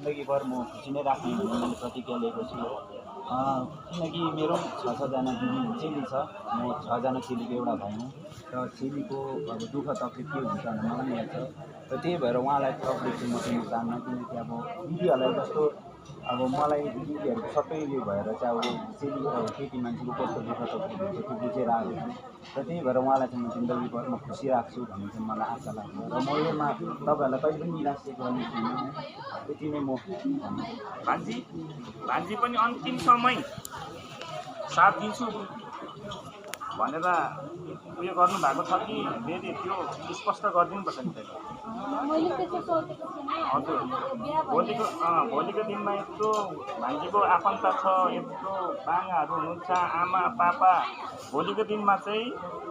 जिन्दगीभर म खुसी नै राख्ने भन्ने मैले प्रतिज्ञा लिएको छु। किनकि मेरो 6-6जना दिदी चेली छ, म 6जना चेलीको एउटा भाइ हुँ र चेलीको अब दुःख तकलिफ के हुन्छ भनेर मलाई याद छ र त्यही भएर उहाँलाई तकलिफ चाहिँ म दिन चाहन्न। किनकि अब दिदीहरूलाई जस्तो अब मलाई दिदीहरूको सबै उयो भएर चाहिँ अब चेली केटी मान्छेको कस्तो दुःख तकलिफ हुन्छ त्यो बुझेर आएको छु र त्यही भएर उहाँलाई चाहिँ म जिन्दगीभर म खुसी राख्छु भन्ने चाहिँ मलाई आशा लाग्छ र म यसमा तपाईँहरूलाई कहिले पनि निराश चाहिँ गर्ने छुइनँ। यति नै म भान्जी पनि अन्तिम समय साथ दिन्छु भनेर उयो गर्नुभएको छ कि फेरि त्यो स्पष्ट गरिदिनुपर्छ नि फेरि। हजुर भोलिको दिनमा यत्रो भान्जीको आफन्त छ, यत्रो बाङ्गाहरू हुनुहुन्छ, आमा पापा, भोलिको दिनमा चाहिँ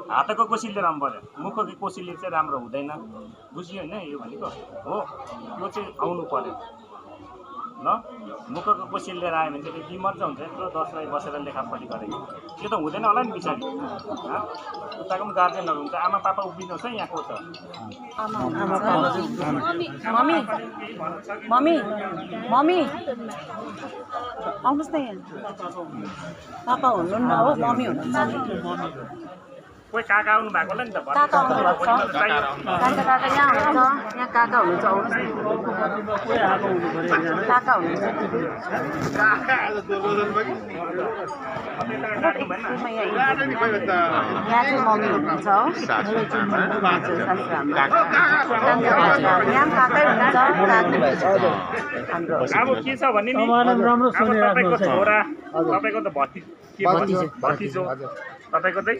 हातको कोसी लिएर आउनु पऱ्यो, मुखको कोसीले चाहिँ राम्रो हुँदैन। बुझ्यो होइन यो भनेको हो, यो चाहिँ आउनु पऱ्यो ल। मुखको कोसी लिएर आयो भने चाहिँ के मजा हुन्छ, यत्रो 10 भाइ बसेर लेखापढी गरेको त्यो त हुँदैन होला नि पछाडि। उताको पनि गार्जेनहरू हुन्छ, आमा पापा उभिनुहोस् है, यहाँको छ मम्मी आउनुहोस् न यहाँ। पापा हुनुहुन्न हो, मम्मी हुनुहुन्छ। कोही काका आउनु भएको होला नि त। काका आउनुभएको छ, काका यहाँ हुनुहुन्छ, यहाँ काका हुनुहुन्छ, आउनुहोस् न। काका हुनुहुन्छ, यहाँ चाहिँ मम्मी हुनुहुन्छ हो, यहाँ काकै हुनुहुन्छ, हाम्रो अब के छ भने नि तपाईँको छोरा, तपाईँको त भतिजो, तपाईँको चाहिँ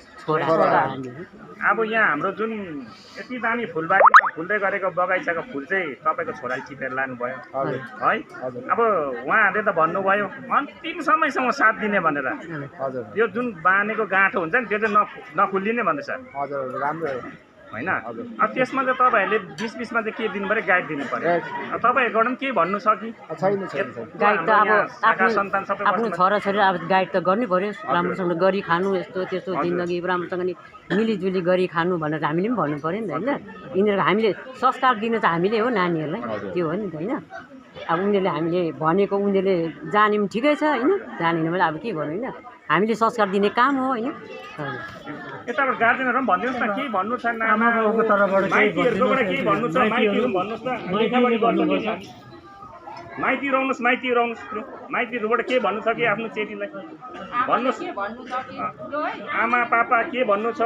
अब यहाँ हाम्रो जुन यति दामी फुलबारीमा फुल्दै गरेको बगैँचाको फुल चाहिँ तपाईँको छोराले टिपेर लानुभयो है। अब उहाँहरूले त भन्नुभयो अन्तिम समयसम्म साथ दिने भनेर। यो जुन बाँधेको गाँठो हुन्छ नि त्यो चाहिँ नखुल्लिने भन्दैछ होइन। अब त्यसमा चाहिँ तपाईँहरूले बिचमा चाहिँ के दिनु पऱ्यो, गाइड दिनु पऱ्यो। तपाईँहरूकोबाट पनि केही भन्नु छ कि गाइड त अब आफ्नो छोराछोरी अब गाइड त गर्नै पऱ्यो, राम्रोसँग गरी खानु, यस्तो त्यस्तो जिन्दगी राम्रोसँग नि मिलिजुली गरी खानु भनेर हामीले पनि भन्नु पऱ्यो नि त होइन। यिनीहरूको हामीले संस्कार दिनु चाहिँ हामीले हो नानीहरूलाई, त्यो हो नि त होइन। अब उनीहरूले हामीले भनेको उनीहरूले जाने पनि ठिकै छ होइन, जानेन भने अब के गर्नु होइन, हामीले संस्कार दिने काम हो होइन। यताबाट गार्जेनहरू पनि भनिदिनुहोस् न, केही भन्नु छ आमाबाबुको तर्फबाट केही भन्नु छ, माइतीहरू भन्नुहोस् न, लेखापढी गर्छ माइतीहरू आउनुहोस्, माइतीहरूबाट के भन्नु छ कि आफ्नो चेलीलाई भन्नुहोस्। आमा पापा के भन्नु छ,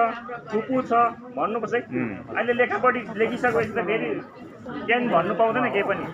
फुपू छ भन्नुपर्छ है। अहिले लेखापढी लेखिसकेपछि त फेरि त्यहाँ भन्नु पाउँदैन केही पनि।